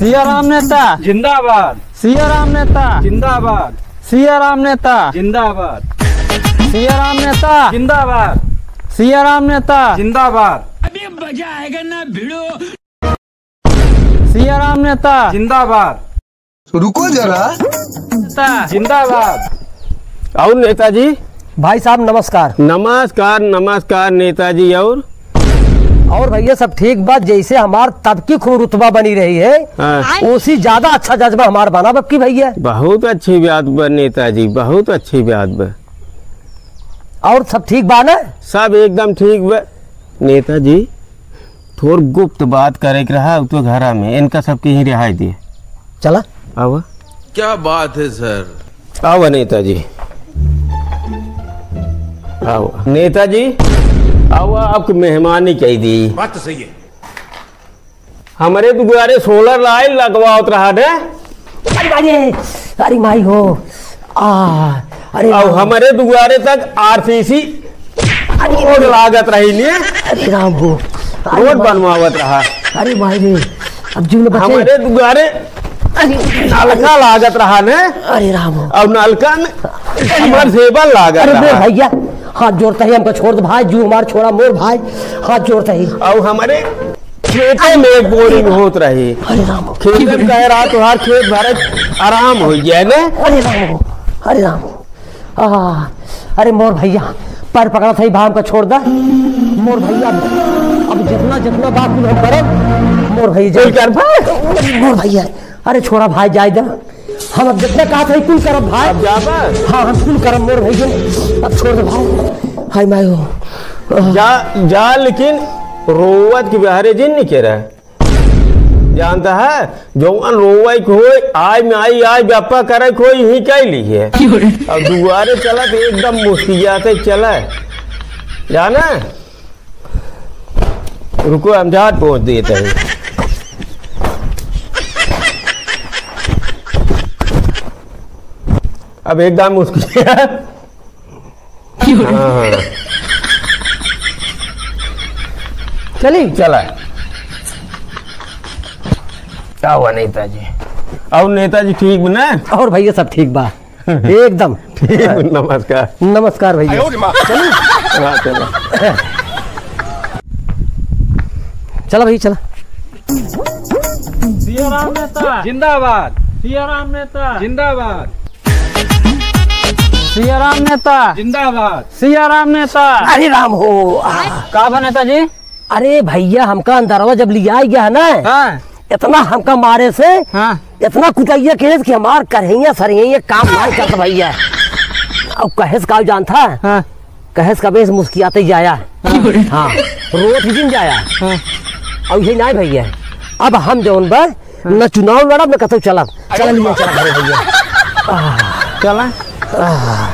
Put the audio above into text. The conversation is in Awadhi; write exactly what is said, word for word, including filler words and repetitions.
सिया राम नेता जिंदाबाद। सिया राम नेता जिंदाबाद। सिया राम नेता जिंदाबाद। सिया राम नेता जिंदाबाद। सिया राम नेता जिंदाबाद। अभी मजा आएगा ना भिड़ो। सिया राम नेता जिंदाबाद। रुको जरा। नेता जिंदाबाद। और नेताजी? भाई साहब नमस्कार। नमस्कार, नमस्कार नेताजी। और? और भैया सब ठीक बा, जैसे हमार तब की खूब रुतबा बनी रही है, हाँ। उसी ज्यादा अच्छा जज्बा हमार बना बब की भैया। बहुत अच्छी बात बा नेताजी, बहुत अच्छी बात बा। और सब ठीक बा ना? सब एकदम ठीक बा। नेताजी, थोर गुप्त बात करे के रहा, उ तो घरा में, इनका सबके ही रिहाई दे। चला। आवा। क्या बात है सर। आवा नेताजी। आवा। नेताजी, आवा, आपकी मेहमानी कही दी। बात तो सही है। हमरे दुआरे सोलर लाइट लगवावत रहा ने। अरे, अरे, अरे माई हो। आ, अरे और राम। हमरे दुआरे तक आरसीसी अरे रोड लागत रही ने। अरे राम हो। अरे रोड माई। बनवावत रहा। अरे माई रे, अब जीव न बचे। हमरे दुआरे अरे। नलका लागत रहा ने। अरे राम हो। और नलका में अरे। सबमर्सिबल लागत अरे रहा। मोर भैया, हाथ जोड़ता ही हमका छोड़ दे भाई, जीव हमार छोड़ा मोर भाई, हाथ जोड़ता ही। और हमरे खेते में बोरिंग होत रही। अरे राम हो। खेते में कह रहा, तोहार खेत भरे आराम हो गया ने। अरे राम हो, अरे राम हो। आ, अरे मोर भैया, पैर पकड़ा था, ई भाई हमका छोड़ दा। मोर भैया, अब जितना, जितना बा कुल हम करब। मोर भैया, कुल करबा? मोर भैया, अरे छोड़ा भाई, जाए दा। हम अब जितना कहा था, कुल करब भाई। अब जाबा? हाँ, हम कुल करब मोर भैया। अब छोड़ दे भाई। हाय माई हो। जा, जा, लेकिन रोवत के बहरे जिन नहीं के रहे। जानता है, जौन रोवे के होई, आय माई, आय बापा करे के होई, यही कह ली है। अब दुआरे चला तो एकदम मुस्कियाते चला, जाना। रुको, हम झाट पहुँच देते हैं। अब एकदम मुस्किया। हाँ, हाँ। चली? चला। का हुआ नेताजी? और नेताजी ठीक बा ना? और भैया सब ठीक बा। एकदम। ठीक, नमस्कार। नमस्कार भैया। आयो रे माँ। चली? हाँ, चला। चला भाई, चला। सिया राम नेता जिंदाबाद। सिया राम नेता जिंदाबाद। सिया राम नेता जिंदाबाद। सिया राम नेता। अरे राम हो। आ। का बा नेताजी? अरे भैया, हमका अंदरवा जब लिया गया है ना, हाँ। इतना हमका मारे से, हाँ। इतना कुटैया केस कि हमार करहिया सरहिया काम नाहीं करत भैया। अब कहेस का जानता? हाँ। कहेस कबे से मुस्कियाते जाया। हाँ। हाँ, रोत ही दिन जाया। हाँ। अब यही नाहीं भैया, अब हम जौन बा, हाँ। न चुनाव लड़ब, न कतौ चलब। चल लिया, चला घरे भैया। आह। चला। आह।